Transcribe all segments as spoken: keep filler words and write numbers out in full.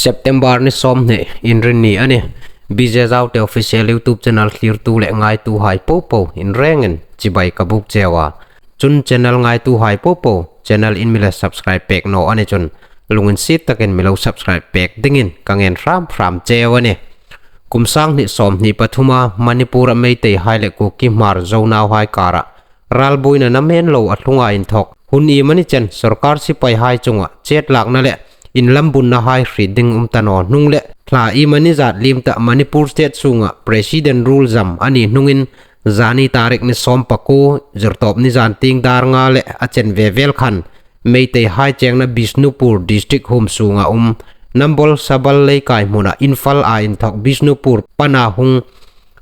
September ni sawmhni, Inrinni a nih. B J Zaute Official YouTube channel thlirtu le ngaituhai popo in rengin chibai ka buk cheu a. Chun channel ngaituhai popo, channel in mi la subscribe pek naw a ni chun, lunginsiet takin mi lo subscribe pek dingin ka ngen hram hram cheu a nih. Kum sanghni sawmhni pathuma Manipur-a Meiteihai le Kuki Hmar Zo nauhai kara ralbuoina namen lo a tlunga inthawk hun iemani chen sorkar sipaihai chunga chetlakna le inlambunna hai hriet ding um ta naw hnung le thla iemani zat liem ta Manipur State sunga President Rule zam a ni hnungin zani tarik ni sawmpakuo, Zirtawpni zantieng dar nga le a chen ve vel khan Meiteihai chengna Bishnupur District huom sunga um Nambol Sabal Leikai hmuna Imphal-a inthawk Bishnupur pana hung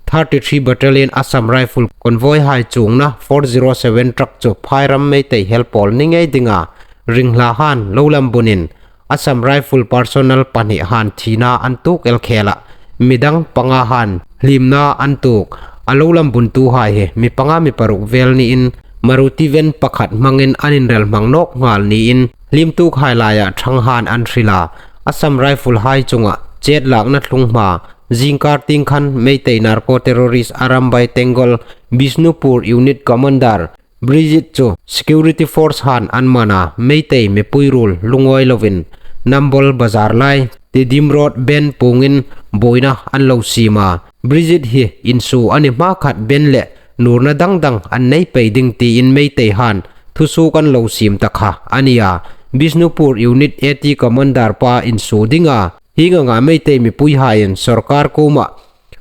thirty-three Battalion Assam Rifle convoy hai chuongna four zero seven truck chu phairam Meitei helpawl ni ngei dinga ringhlahan lo lambunin Assam Rifle personnel pahni han thina an tuok el khela, midang panga han hliemna an tuok. A lo lambuntuhai hi mi panga mi paruk vel niin Maruti van pakhat hmangin an inrel hmang nawk nghal niin hliemtukhai laia thanghan an hril a. Assam Rifle hai chunga chetlakna tlung hma zingkar tieng khan Meitei narco terrorist Arambai Tenggol Bishnupur Unit Commander Brijit chu security force han an man a, Meitei mipui ruol lungawi lovin Nambol Bazar lai Tedim Road bend puongin buoina an lo siem a. Brijit hi insuo a ni hma khat bend le nurna dang dang an nei pei ding tiin Meitei han thusuok an lo siem ta kha a ni a. Bishnupur Unit A T Commander pa insuo dinga hieng anga Meitei mipuihaiin sorkar kuoma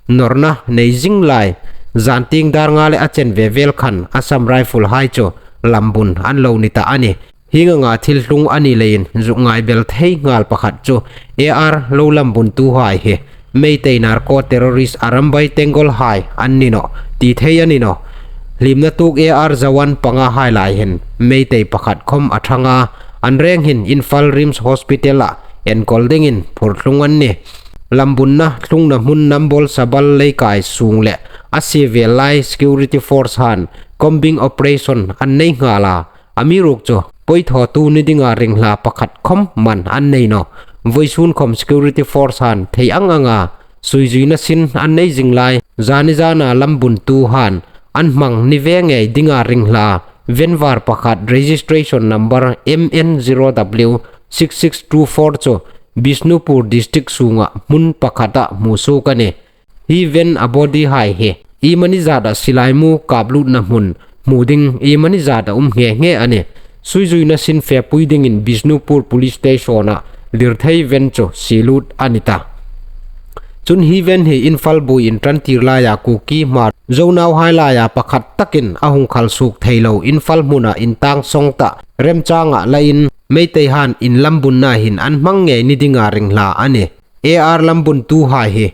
nawrna nei zing lai, zantieng dar nga le a chen ve vel khan Assam Rifle hai chu lambun an lo ni ta a nih. Hieng anga thil tlung a ni leiin zuk ngai bel thei nghal pakhat chu A R lo lambuntuhai hi Meitei narco terrorist Arambai Tenggol hai an ni nawh ti thei a ni nawh. Hliemna tuok A R Jawan pangahai lai hin Meitei pakhat khawm a thang a, an reng hin Imphal RIMS Hospital-a enkawl dingin phur tlung an nih. Lambunna tlungna hmun Nambol Sabal Leikai sung le a sie vel lai security force han combing operation an nei nghal a, amiruokchu pawithawtu ni dinga ringhla pakhat khawm man an nei nawh. Vawisun khawm security force han thei ang anga suizuina sin an nei zing lai, zani zana lambuntuhan an hmang ni ve ngei dinga ringhla van var pakhat registration number M N zero W six six two four chu Bishnupur District sunga hmun pakhata hmu suok a nih. Hi van a body hai hi iemani zata silai mu kaplutna hmun hmu ding iemani zata um nghe nghe a nih. Suizuina sin fepui dingin Bishnupur Police Station-a lirthei van chu sie lut a ni ta. Chun hi van hi Imphal buoiin ṭantir laia Kuki Hmar Zo nauhai laia pakhat takin a hung khal suok thei lo Imphal hmuna intangsawng ta remchanga lain Meitei han inlambunna hin an hmang ngei ni dinga ringhla a nih. A R lambuntuhai hi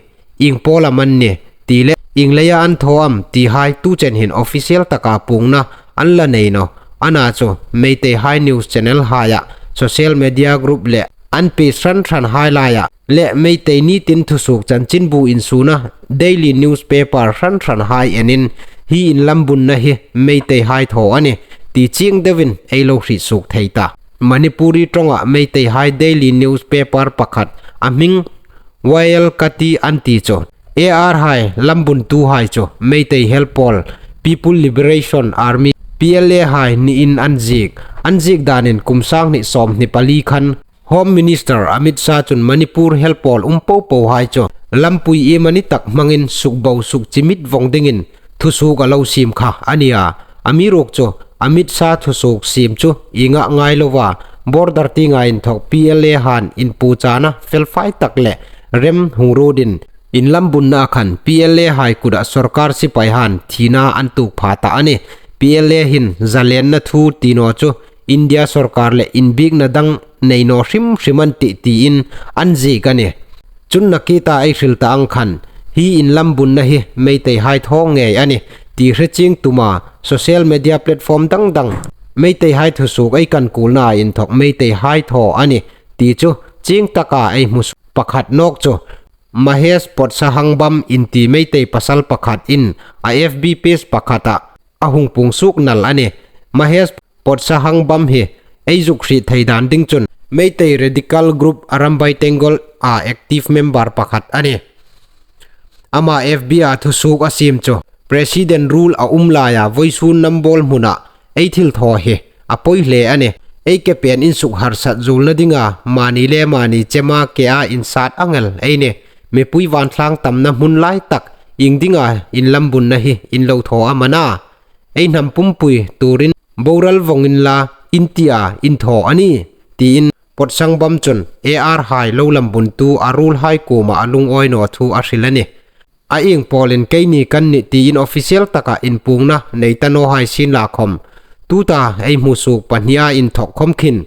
ieng pawl am an nih ti le ieng leia an thaw am tihai tu chen hin official taka puongna an la nei nawh. Ana chu Meiteihai news channel haia, social media group le an page hran hranhai laia le Meitei nitin thusuok chanchinbu insuona daily newspaper hran hranhai enin hi inlambunna hi Meiteihai thaw a nih ti chieng deuin ei lo hriet suok thei ta. Manipuri ṭawnga Meiteihai daily newspaper pakhat a hming Y L Kati an ti chu A R hai lambuntuhai chu Meitei helpawl People Liberation Army, P L A hai niin an ziek. An ziek danin kum sanghni sawmhni pali khan Home Minister Amit Shah chun Manipur helpawl um popohai chu lampui iemani tak hmangin sukbo sukchimit vong dingin thusuok a lo siem kha a ni a. Amiruokchu Amit Shah thusuok siem chu ienga ngai lova border tienga inthawk P L A han inpuchana felfai tak le rem hung ruotin inlambunna khan P L A hai kuta sorkar sipai han thina an tuok pha ta a nih. P L A hin zalenna thu ti naw chu India sorkar le inbiekna dang nei naw hrim hrim an tih tiin an ziek a nih. Chun nakie ta ei hril ta ang khan hi inlambunna hi Meiteihai thaw ngei a nih ti hre chieng tuma social media platform dang dang Meiteihai thusuok ei kan kulna inthawk Meiteihai thaw a nih ti chu chieng taka ei hmu suok. Pakhat nawk chu Mahesh Potsahangbam inti Meitei pasal pakhat in a F B page pakhata a hung puong suok nal a nih. Mahesh Potsahangbam hi ei zuk hriet thei dan ding chun Meitei Radical Group Arambai Tenggol a active member pakhat a nih. Ama F B a thusuok a siem chu President rule a um laia vawisun Nambawl hmuna ei thil thaw hi a poi hle a nih. Ei ke pen insukharsat zuolna dinga mani le mani chema ke a insat angel ei nih. Mipui vantlang tamna hmun lai tak ieng dinga inlambunna hi in lo thaw am a na? Ei hnam pumpui turin boral vong inla in tia in thaw a nih, tiin Potsangbam chun A R hai lo lambuntu a ruolhai kuoma a lungawi naw thu a hril a nih. A ieng pawlin keini kan nih tiin official taka inpuongna nei ta naw hai sienla khawm, tuta ei hmusuok pahnia inthok khawm khin,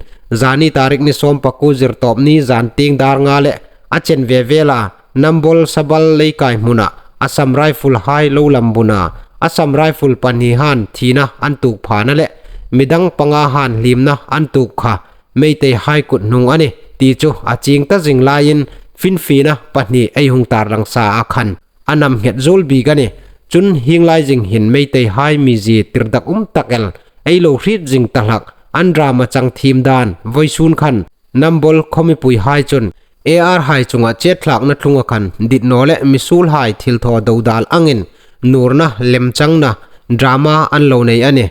zani tarik ni sawm pakuo Zirtawpni zantieng dar nga le a chenve vela Nambawl Sabal Leikai hmuna Assam Rifle hai lo lambuna Assam Rifle pahni han thina an tuok phana le midang panga han hliemna an tuok kha Meitei hai kut hnung a nih ti chu a chieng ta zing laiin finfiena pahni ei hung tarlang sa a khan a nam nghet zuol bik a nih. Chun hieng lai zing hin Meitei hai mizie tirdakum tak el ei lo hriet zing ta hlak, an drama chang thiem dan vawisun khan Nambawl khawmipui hai chun A R hai chunga chetthlakna tlunga khan dit naw le misuol hai thil thaw dodal angin nuorna lemchangna drama an lo nei a nih.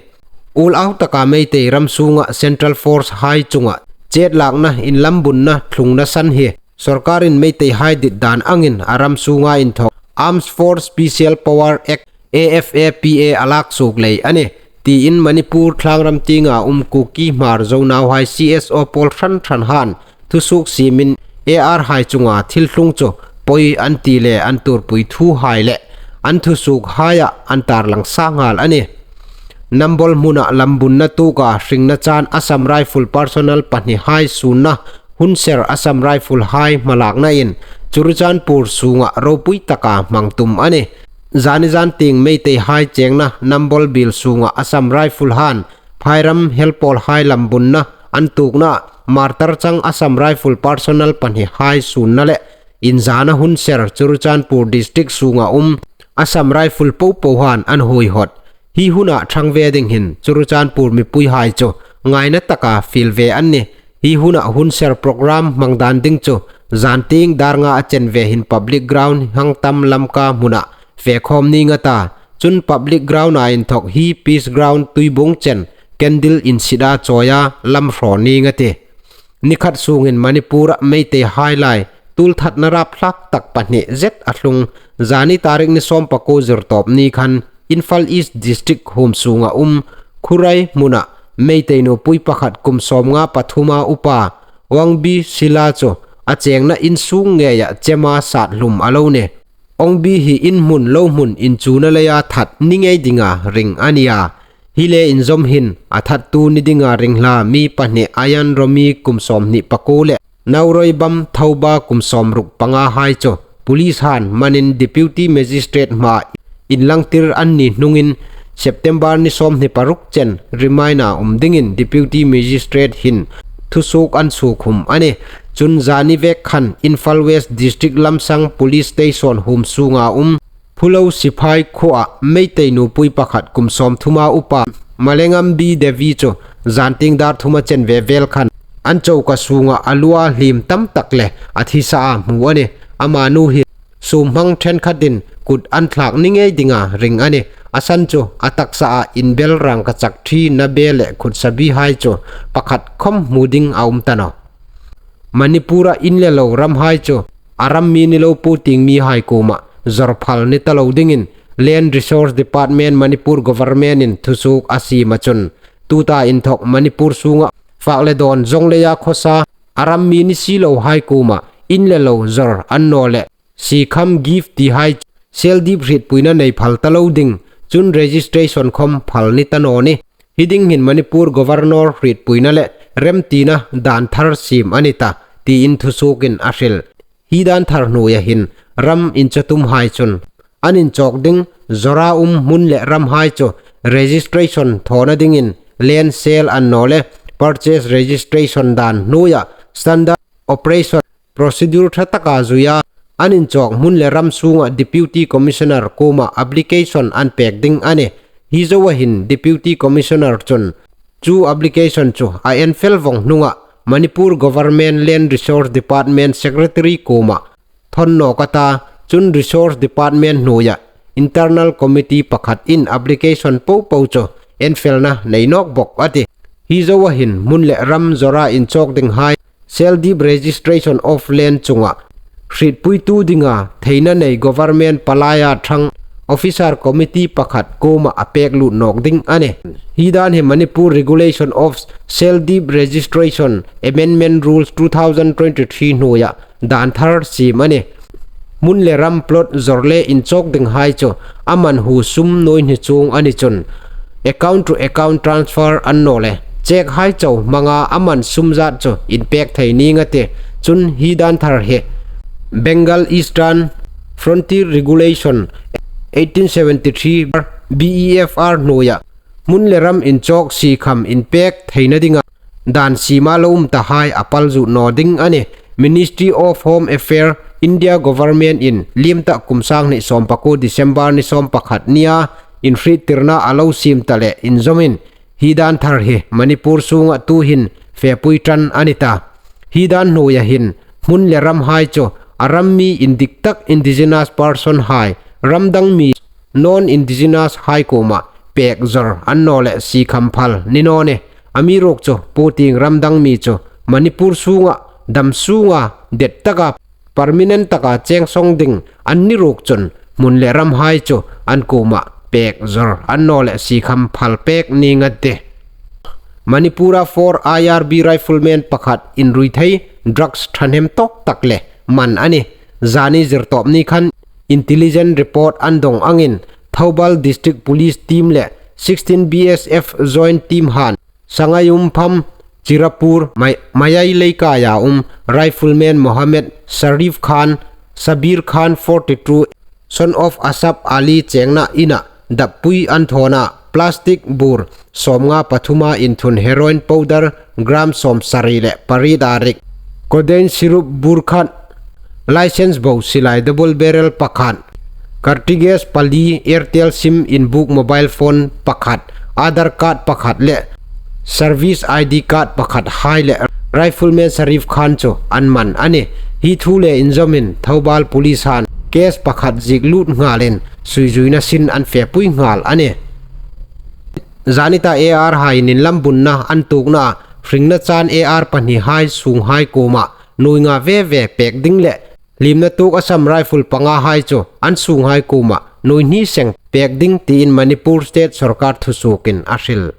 Ul au taka Meitei ram sunga Central Force hai chunga chetlakna inlambunna tlungna san hi sorkarin Meitei hai dit dan angin a ram sunga inthok Armed Force Special Power Act, A F A P A a lak suok lei a nih, tiin Manipur thlangram tienga um Kuki Hmar Zo nauhai C S O pawl hran hran han thusuok siemin A R hai chunga thil tlung chu poi an ti le an tuorpui thu hai le an thusuok haia an tarlang sa nghal a nih. Nambawl hmuna lambunna tuoka hringna chan Assam Rifle personnel pahni hai sunna hun ser Assam Rifle hai hmalakna in Churachandpur sunga ropui taka hmang tum a nih. Zani zantieng Meitei hai chengna Nambawl biel sunga Assam Rifle han phairam helpawl hai lambunna an tuokna martar chang Assam Rifle personnel pahni hai sunna le inzana hun ser Churachandpur district sunga um Assam Rifle popo han an huoihawt. Hi huna thang ve ding hin Churachandpur mipui hai chu ngaina taka fiel ve an nih. Hi huna hun ser program hmang dan ding chu zantieng dar nga a chenve hin public ground Hangtam Lamka hmuna fe khawm ning a ta. Chun public ground a inthok hi Peace Ground Tuibuong chen candle insit a chawia lam hraw ning a tih. Ni khat sungin Manipur a Meitei hai lai tuolthatna rap hlak tak pahni zet a tlung. Zani tarik ni sawm pakuo Zirtawpni khan Imphal East District huom sunga um Khurai hmuna Meitei nupui pakhat kum sawmnga pathuma upa Wangbi Sila chu a chengna in sung ngeia chema sat hlum a lo nih. Wangbi hi in hmun lo hmun inchuna leia that ni ngei dinga ring a nih a. Hi le inzawm hin a thattu ni dinga ring hla mi pahni Ayan Romi kum sawmhni pakuo le Nauroibam Thoba kum sawmruk panga hai chu police han manin Deputy Magistrate hmaa inlangtir an ni hnungin September ni sawmhni paruk chen remand-a um dingin Deputy Magistrate hin thusuok an sukhum a nih. Chun zani vek khan Imphal West District Lamsang Police Station huom sunga um Phulo Siphai khuoa Meitei nupui pakhat kum sawmthuma upa Malengambi Devi chu zantieng dar thuma chenve vel khan an choka sunga a lua hliem tam tak le a thisa a hmu a nih. Amanu hi sum hmang ṭhenkhatin kut an thlak ni ngei dinga ring a nih. A san chu a taksaa inbel rangkachak ṭhi, nabe le khutsabi hai chu pakhat khawm hmu ding a um ta nawh. Manipur-a in le lo ram hai chu a ram mi ni lo po tieng mi hai kuoma zawr phal ni ta lo dingin Land Resource Department Manipur Government-in thusuok a siem a chun tuta inthok Manipur sunga fak le dawn zawng leia khawsa a ram mi ni si lo hai kuoma in le lo zawr an naw le sikham gift ti hai seldip hrietpuina nei phal ta lo ding, chun registration khawm phal ni ta naw ni. Hi ding hin Manipur Governor hrietpuina le remtina dan thar siem a ni ta, tiin thusuokin a hril. Hi dan thar hnuoia hin ram inchawtum hai chun an inchawk ding zawra um hmun le ram hai chu registration thawna dingin land sale an naw le purchase registration dan hnuoia standard operation procedure ṭha taka zuia an inchawk hmun le ram sunga Deputy Commissioner kuoma application an pek ding a nih. Hi zoa hin Deputy Commissioner chun chu application chu a en fel vawng hnunga Manipur Government Land Resource Department Secretary kuoma thawn nawk a ta, chun Resource Department hnuoia Internal Committee pakhat in application popo chu enfelna nei nawk bawk a tih. Hi zoa hin hmun le ram zawra inchawk dinghai Sel Deed Registration of Land chunga hrietpuitu dinga theina nei government palaia thang officer committee pakhat kuoma a pek lut nawk ding a nih. Hi dan hi Manipur Regulation of Sel Deed Registration Amendment Rules two thousand twenty-three hnuoia dan thar siem a nih. Hmun le ram plot zawr le inchawk dinghai chu a man hu sum nuoi hni chuong a ni chun account to account transfer an naw le cheque hai chau hmanga a man sum zat chu inpek thei ning a tih. Chun hi dan thar hi Bengal Eastern Frontier Regulation eighteen seventy-three B E F R hnuoia hmun le ram inchawk si kham inpek theina dinga dan siema lo um tahai a pal zut naw ding a nih. Ministry of Home Affairs, India Government in liem ta kum sang hni sawm pakuo December ni sawm pakhat nia inhriettirna a lo siem ta le inzawmin hi dan thar hi Manipur sunga tuhin fepui ṭan a ni ta. Hi dan hnuoia hin hmun le ram hai chu a ram mi indik tak indigenous person hai ram dang mi non-indigenous hai kuoma pek zawr an naw le si kham phal ni naw nih. Amiruokchu puoting ram dang mi chu Manipur sunga dam sunga det taka permanent taka cheng sawng ding an ni ruok chun hmun le ram hai chu an kuoma pek zawr an naw le si kham phal pek ning a tih. Manipura four I R B rifleman pakhat inrui thei drugs ṭhahnem tawk tak le man a nih. Zani zirtawp ni khan intelligence report an dawng angin Thoubal District Police Team le sixteen B S F Joint Team han Sangaiyumpham, Chirapur, Mai-, Mayai Leikaia um rifleman Mohammed Sharif Khan, Sabir Khan forty-two, son of Asaf Ali chengna ina dappui an thawn a, plastic bur sawmnga pathuma inthun heroin powder gram sawmsari le pariet a rik, codeine syrup bur khat, license bo silai double barrel pakhat, cartridge pali, Airtel sim inbuk mobile phone pakhat, Aadhaar card pakhat le service I D card pakhat hai le rifleman Sharif Khan chu an man a nih. Hi thu le inzawmin Thoubal Police han case pakhat ziek lut nghalin suizuina sin an fepui nghal a nih. Zani ta A R hai inlam bunna an tuokna hringna chan A R pahni hai sung hai kuoma nuoi nga ve ve pek ding le hlimna tuok Assam Rifle panga hai chu an sung hai kuoma nuoi hni seng pek ding tiin Manipur State Sorkar thusuokin a hril.